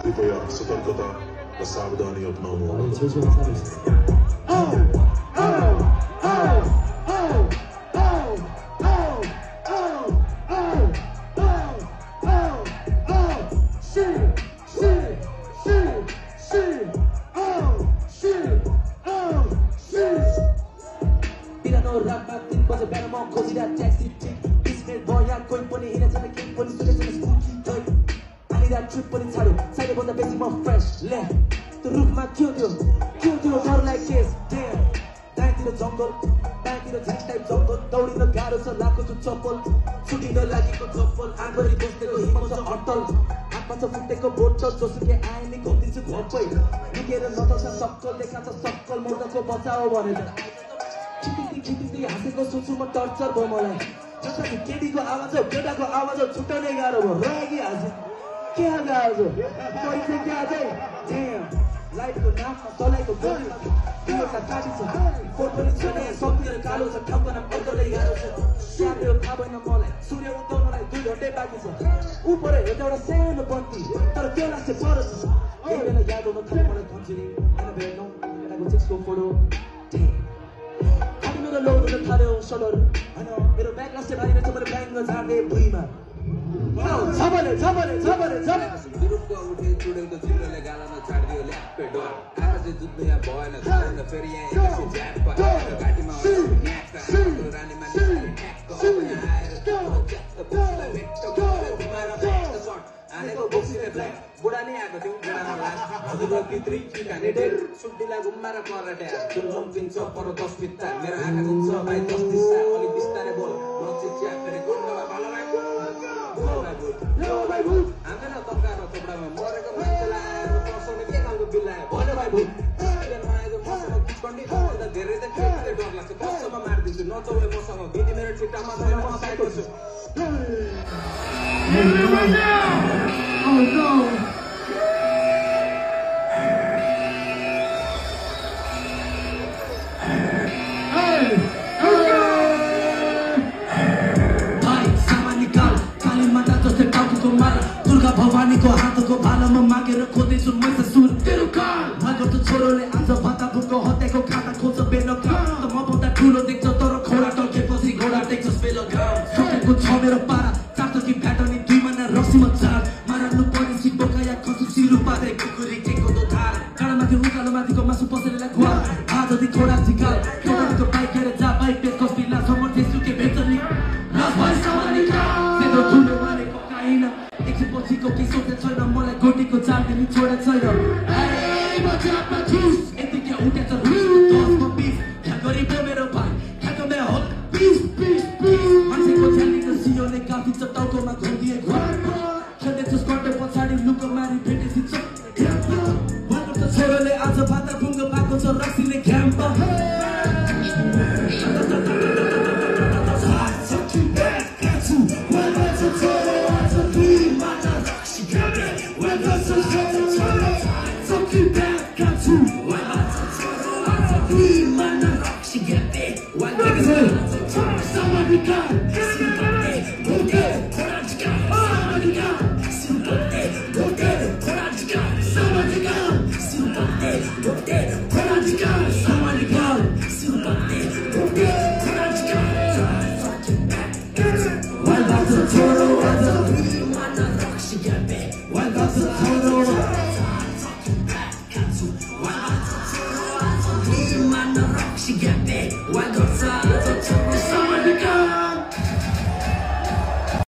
कृपया सतर्कता र सावधानी अपनाउनु होला। हाँसेको सुन्छु म टर्चर भयो मलाई जसरी केटीको आवाज हो केटाको आवाज हो छुट्याउनै गाह्रो भयो रागी हाँसे के हाल्दा आज पैसा के अझै लाइटको नाममा तलाइको गोली दुईवटा काटी छ कोट पनि छैन सक्दिएर कालो छ ठक्कना पक्कलै गाह्रो छ स्याहार्यो थाहा भएन मलाई सूर्य उदाउनलाई 2 घन्टै बाँकी छ उपर हेर्दा एउटा सानो बत्ती तर त्यो लाग्छ पर छ यही बेला याद आउन थाल्यो मलाई धन्चुरी होइन भेट्नु केटाको चिक्सको फोटो मेरो लोड हुन थाल्यो सडर होइन मेरो ब्याग लास्टे भारी रहेछ मैले ब्याङ्क झार्ने भुइँमा झबले ग्रुपको उठे चुडेलको चित्रले गालामा छाडिदियो ल्याप्पे डर आमा चाहिँ जुत्नु यहाँ भएन झन् फेरि यहाँ एकैछिन झ्याप पाएर घाँटीमा रानीमा ठ्याक्क अब यहाँ आएर च्याक्क बोक्सीलाई भेट्ट गरेर घुमाएर ब्याग सर्ट आनेको बोक्सीले ब्ल्याक बुढा नै आएको थियो बुढामा लास हजुरको पितृ ठिकाने डेढ सुड्डीला घुम्मा र कराटे चुल्लम पिन्छ पर 10 बित्ता मेरो आँखा घुम्छ भाइ 10 दिस्ता अलि बिस्तारै बोल नचिच्या फेरि गुन्डमा भालोलाई आँदैन तर्का र थोप्डामा मरेको मान्छेलाई आएर पर्साउने के खालको बिल्लायो भन्यो भाइ भुट नआएको मसँग किचकन्डी धेरै त केटीले डर लाग्छ कसम मारिदिन्छु नचौले मसँग बिटी मेरो ठिटामा छैन म साइड गर्छु Oh no! भवानीको हातको भालामा मागेर खोज्दैछु मैसा सुर तेरो काल भागो छोरोले आज भाता भुको हत्याको खाता खोज्छ बेलका त म भन्दा ठुलो देख्छ तर खोला टल्केपछि घोडा देख्छस् बेलका सकेको छ मेरो पारा चार्छ कि फ्याटनी 2 महिना रक्सीमा चार मारानु पर्ने सिट बोकाया खसु सिरु पाते कुकुरी केको दो धार काँडामाथि उकालो माथिको मासु पसलेलाई खुवा हातदी थोडा झिकाल केटाको बाइकेर जा बाइक पेट कस्टिला समर्थे सुके भेटली रस भए समानिका तेरो ठुलो माने कोकाइन एकछिनपछिको के सोचे छैन मलाई गोटीको चाल दिनु छोडे छैन ए बचापा जुस यतिकै उठेछ रुस 10 मा 20 ठ्याकरी पो मेरो भाइ ठ्याकमे हो 20 मान्छेको झ्यालीको सियोले काफी छ टाउकोमा घुम्दिए घरको खेल्दैछु स्कर्टे पछाडि लुको मारी भेटेसी छ भर्खर त छोरोले आज भाता भुङ्गो पाएको छ रक्सीले घ्याम्प She got that, why go